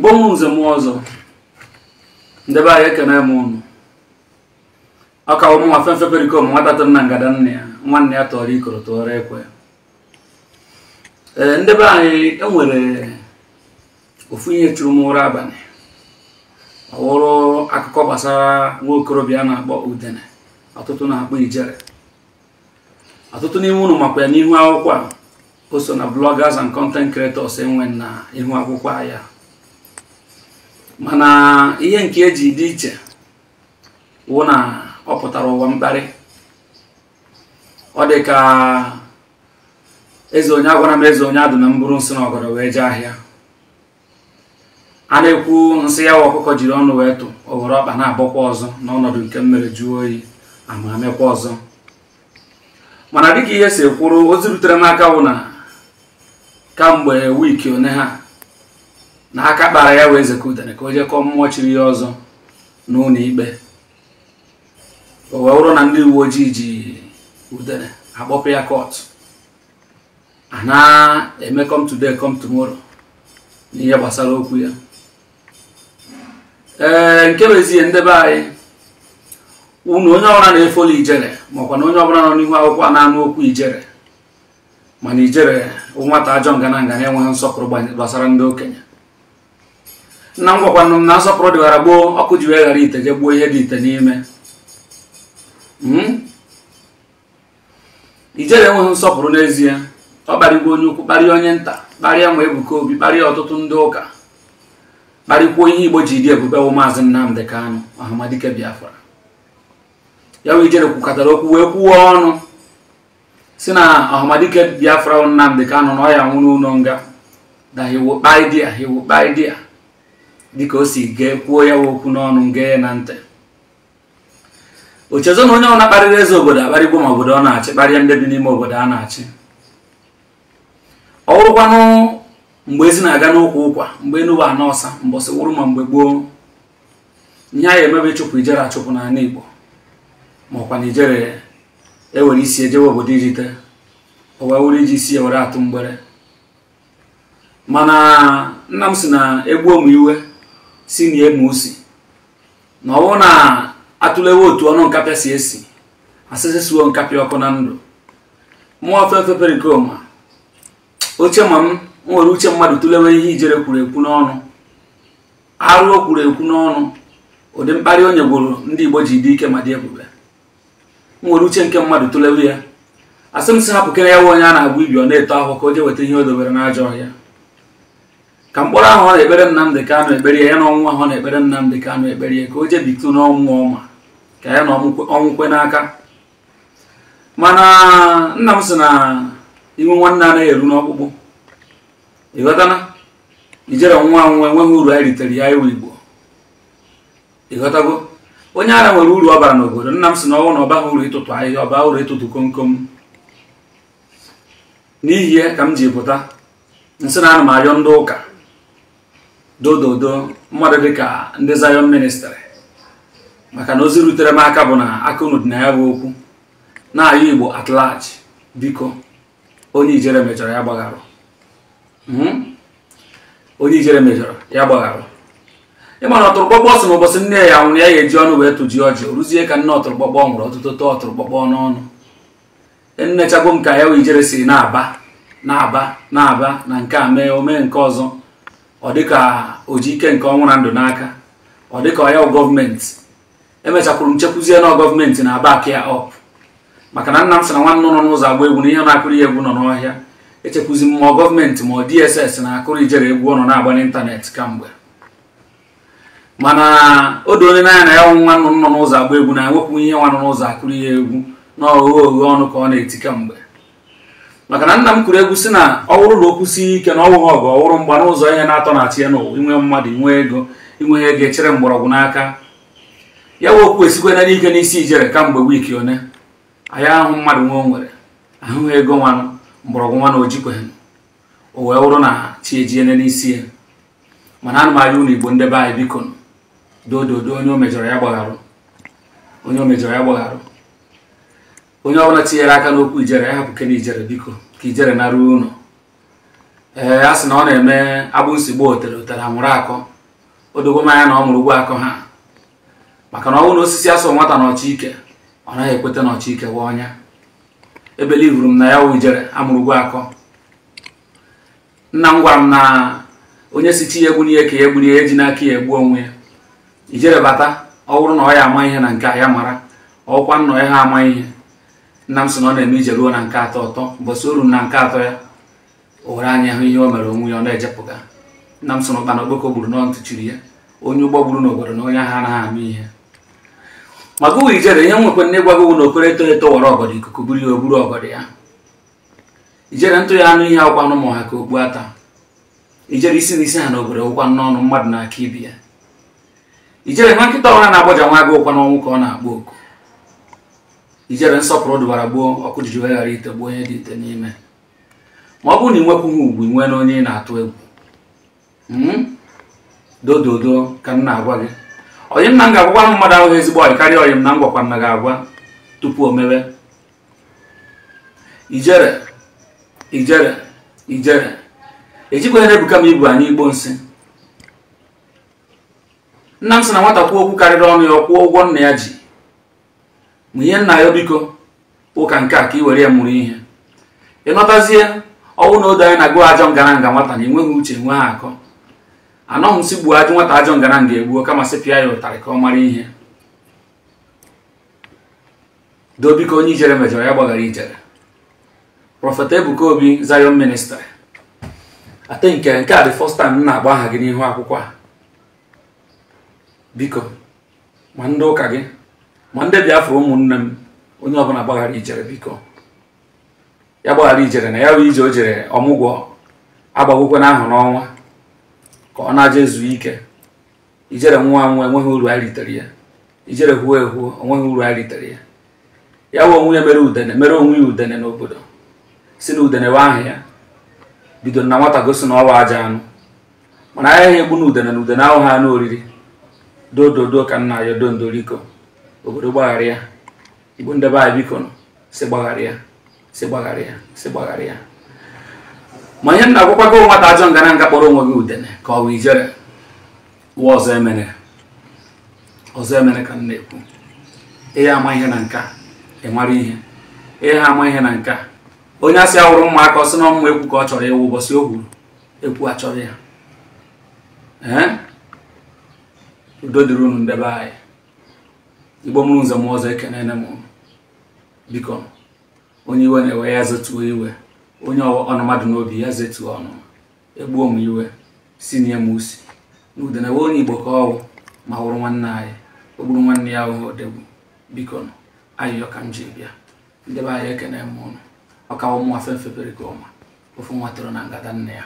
Igbo mụ nze mụọ ọzọ ndị be anyị ekene m ụnụ ọka ụmụ nwa Fefefe Pericoma nwata tụrụ na ngada nne ya nwanne ya tọrọ ikoro tụọrọ ekwe. Ee, ndị be anyị, enwere ofu ihe chụrụ m ụra abalị. Ọ wụrụ akụkọ gbasara nwa okorobịa a na-akpọ Udene, ọtụtụ na-akpọ Ijere. Ọtụtụ n'ime unu makwa ya n'ihu akwụkwọ a. O so na bloggers and content creators enwe na ihu akwụkwọ a ya. Mana ihe nke eji dị iche wụ na ọ pụtara ụwa mkparị. Ọ dị ka eze onye agwara m eze onye adụ na mbụrụ nsị na ọgọdọ wee jee ahịa. A na-ekwu nsị ya wa ọkụkọ jiri ọnụ wee tụ o were ọkpa na-abọkwa ọzọ n'ọnọdụ nke mmere jụọ oyi ama mekwa ọzọ. Mana dịka ihe si kwuru, ozi rutere m aka wụ na kamgbe wiiki one ha na aka kpara ya wee zeka Udene ka o jee kọọ mmụọ chiri ya ọzọ n'ụlọ ikpe. O wee wụrụ na ndị uwe ojii ji Udene akpọpụ ya court, a na-eme come today come tomorrow n'ihe gbasara okwu ya. Ee, nke bụ ezie, ndị be anyị, unu onye ọbụla na-efoli Ijere makwa na onye ọbụla nọ n'ihu akwụkwọ a na-anụ okwu Ijere, mana Ijere nwata ajọ ngana ngana enweghị nsọpụrụ gbasara ndị okenye. Nna m gwakwanụ m na nsọpụrụ dịwara gboo, ọkụ ji wee ghara ite jee gbuo ihe dị ite n'ime. Ijere enweghị nsọpụrụ n'ezie. Ọ kparịgwo onye ukwu, kparịa onye nta, kparịa ma Ebuka Obi, kparịa ọtụtụ ndị ụka, kparịkwuo ihe Igbo ji dị ebube wụ Maazị Nnamdi Kanu, Ọhamadike Biafra. Ya wụ Ijere kwukọtara okwu wee kwuo ọnụ si na Ọhamadike Biafra wụ Nnamdi Kanu na ọ ya nwụ n'ụlọ nga, that he will kpai there, he will kpai there. Dịka o si gee kwuo ya okwu n'ọnụ ngee na ntị. Ochezo na onye ọ na-akparịrị eze obodo akparịgwo ma obodo ọ na-achị, kparịa ndị bi n'ime obodo a na-achị. Ọ wụrụkwanụ mgbe ezi na-aga n'ụkwa ụkwa, mgbe enuwa ana ọsa, mbọsị wụrụ ma mgbe gboo, ihe a ya emebe ịchụpụ Ijere achụpụ n'ala Igbo, ma ọkwa na Ijere ewere isi ejewe obodo ijite, o wee wụrụ iji isi ewere atụ mgbere. Mana nna m si na egbuo m iwe si na emu usi na ọ bụrụ na atụlewe otu ọnụ nkapịa si esi asịsị suo nkapịa ọkụ na ndụ. Mmụọ Fefefe Pericoma oche ma m nwere uche mmadụ tụlewe ihe Ijere kwuru ekwu n'ọnụ, arụ o kwuru ekwu n'ọnụ, ụdị mkparị o nyegworo ndị Igbo ji dị ike ma dị ebube. M nwere uche nke mmadụ tụlewe ya, asị m sị hapụkere ya onye a na-agwa ibi ọ na-eto ahụ ka o jee weta ihe o dobere n'ajọ ọhịa. Ka mkpọrọ ahụ ọ na-ekpere Nnamdi Kanu ekpere ya, ya na ọnwụ ahụ ọ na-ekpere Nnamdi Kanu ekpere ya, ka o jee bitu n'ọnwụ ọma, ka ya na ọnwụ kwe n'aka. Mana nna m sị na iwe nwanne anaghị eru n'ọkpụkpụ. Ịghọtana Ijere nwa anwụ enweghị uru anyị ritere ya iwu Igbo. Ịghọtago onye ara nwere uru ọ bara n'obodo. Nna m sị na ọnwụ na ọ baghị uru ịtụtụ ahịhịa, ọ baa uru ịtụtụ komkom. N'ihi ya ka m ji pụta nsị na ana m arịọ ndị ụka dododo mmadụ dịka ndị Zion Ministry, maka na ozi rutere m aka bụ na aka unu dị na ya bụ okwu, na-ayọ Igbo at large, biko onye Ijere mejọrọ ya gbagharụ, onye Ijere mejọrọ ya gbagharụ. Ịma na ọtụrụkpọkpọ sị na ụbọchị nne ya nwụrụ ya ga-eji ọnụ wee tụji ọjị, o ruzie ka nne ọtụrụkpọkpọ nwụrụ ọtụtụ tọọ ọtụrụkpọkpọ n'ọnụ. Nnechagwo m ka ya wee Ijere si na-aba na-aba na-aba na nke a mee o mee nke ọzọ, ọ dịka o ji ike nke ọnwụ na ndụ n'aka, ọ dịka ọ ya gọọmenti. Emechakwuru m chekwuzie na gọọmenti na-aba aka ya ọp, maka na nna m sị na nwanne nọ n'ụzọ agba egwu na ihe na-akụrụ ya egwu nọ n'ọhịa. Echekwuzi m ma gọọmenti ma ọ DSS na-akụrụ Ijere egwu ọ nọ na-agba n'ịntanetị kamgbe. Mana o doo onye n'anya na ya nwa nọ n'ụzọ agba egwu na-enwepụ ihe nwa nọ n'ụzọ akụrụ ya egwu na ọghụghe oghe ọnụ ka ọ na-eti kamgbe. Maka na nna m kụrụ egwu si na ọ wụrụ na okwu sie ike na ọ wụghị ọgụ, ọ wụrụ mgba n'ụzọ ihe na-atọ na-achị ya n'ụwa, inwe mmadụ, inwe ego, inwe ego echere mgbọrọgwụ n'aka ya wee okwu esikwena n'ike n'isi Ijere kamgbe wiiki one. Anyị ahụ mmadụ nwe o nwere ahụghị ego nwanụ mgbọrọgwụ nwa na ojikweghị, o wee wụrụ na chi ejiene n'isi ya. Mana ana m arịọ unu Igbo ndị be anyị, biko dododo onye o mejọrọ ya gbagharụ, onye o mejọrọ ya gbagharụ. Onye ọbụla tinyere aka n'okwu Ijere ya hapụ kene Ijere, biko ka Ijere naruo ụlọ. Ee, a sị na ọ na-eme agbụ nsigbo otere otere amụrụ akọ. Odogo m anya na ọ mụrụ ugwu akọ ha, maka na ọ bụrụ na osisi asọ nwata na ọchịike, ọ naghị ekweta na ọchịike wee ọnya. Ebelivuru m na ya wụ ijere amụrụ ugwu akọ. Nna m gwara m na onye si chi ya egbuni ya ka ya egbuni ya, eji n'aka ya egbu onwe ya. Ijere bata, ọ bụrụ na ọ ya ama ihe na nke a ya mara, ọkwa nnọ ya ha ama ihe. Nna m sị na ọ na-eme ije ruo na nke atọ ọtọ, mbọsị o ruru na nke atọ ya, o were anya hụ ihe o mere onwe ya, ọ na-ejepụga. Nna m sị na ụkpana okpoko gburu nọ ntụ chiri ya, onye ụgbọ gburu n'obodo na onye ahụ anaghị ama ihe. Ma gụwa ijere, ihe nwekwe nne gwa gị na okoro eto eto wara ọgọdọ ikuku buru ya, o buru ọgọdọ ya. Ijere ntụ ya anụ ihe akwụkwọ anụ ma ha ka okpu ata. Ijere isi na isi ha n'obodo ụkwa n'ọnụ mmadụ na-aka ibi ya. Ijere nwa nkịta ọra na-agbọja nwa agụ ụkwa n'ọnwụ ka ọ na-agba oku. Ijere nsọpụrụ dụbara gboo ọkụ jiji wee ghara ite gbuo onye dị ite n'ime. Ma ọ bụrụ na ị nwekwughị ugwu, ị nwee na onye ị na-atụ egwu. Dododo ka m na-agwa gị. Onye m na m ga-agwakwa mmadụ ahụghị ezigbo ọyị karịa ọyị m na m gwakwa nna gị agwa tupu o mewe. Ijere, ijere, ijere. Ejikwa na-ebuka m ibu anyị igbo nsị. Nna m sị na nwata kwuo okwu karịrị ọnụ ya, ọ kwụọ ụgwọ nna ya ji. Ma ihe nna ya biko ụka nke a ka ị were ya mụrụ ihe. Ị nọtazie ọnwụ na odo anyị na-agụ ajọ ngara nga nwata na enweghị uche enweghị akọ. Anọghị m si gbuo ajọ nwata ajọ ngara nga egbuo, kama sị pịa ya ụtarị ka ọ mara ihe. Doo biko, onye ijere mejọrọ ya gbaghara ijere. Prophet Ebuka Obi, Zion Ministry. Ate nke a the first time m na-agba aha gị n'ihu akwụkwọ a. Biko, ma ndị ụka gị ma ndị Biafra ụmụnne m, onye ọbụla gbaghara ijere biko. Ya gbaghara ijere na ya wụ ije o jere ọmụgwọ agbagokwe n'ahụ n'ọnwa ka ọ na-aja ezu ike. Ijere nwa anwụ enweghị uru anyị ritere ya. Ijere huo ehuo onweghị uru anyị ritere ya. Ya wụ onwe ya mere udene, mere onwe ya udene n'obodo. Si na udene wee aha ya. Bido na nwata gosi na ọwa aja anụ. Mana ahịa egbu na udene na udene ahụ ha anụ oriri. Dododo ka nna ya dondoriko. Obodo gbaghara ya. Igbo ndebe anyị biko nụ, si gbaghara ya, si gbaghara ya, si gbaghara ya. Ma ihe m na-agwakwa gị nwata ajọ ngara nga kpọrọ onwe gị udene ka ọ bụ ijere. Ụwa ọzọ emere. Ọzọ emere ka m na-ekwu. Ihe ama ihe na nke a, ị mara ihe. Ihe ama ihe na nke a. Onye asị awụrụ mma aka ọ sị na ọmụmụ ekwu ka ọ chọrọ ịwụ ụbọchị o gwuru. Ekwu achọrọ ya. Ee? Udo dịrị unu ndebe anyị. Igbo mụrụ nze m ọzọ ekenene m unu. Biko, onye iwe na-ewe ya zetuo iwe. Onye ọnụmadụ n'obi ya zetuo ọnụ. Egbuo m iwe, si nye m usi. Na udene wee onye Igbo ka ọwụ ma wụrụ nwanne anyị. O gburu nwanne ya ahụhụ odegwu. Biko nụ, ayịyọ ka m ji bịa. Ndebe anyị ekene m unu. Ọkawa mụnwa femfebere gị ọma. Ofu nwa toro na ngada nne ya.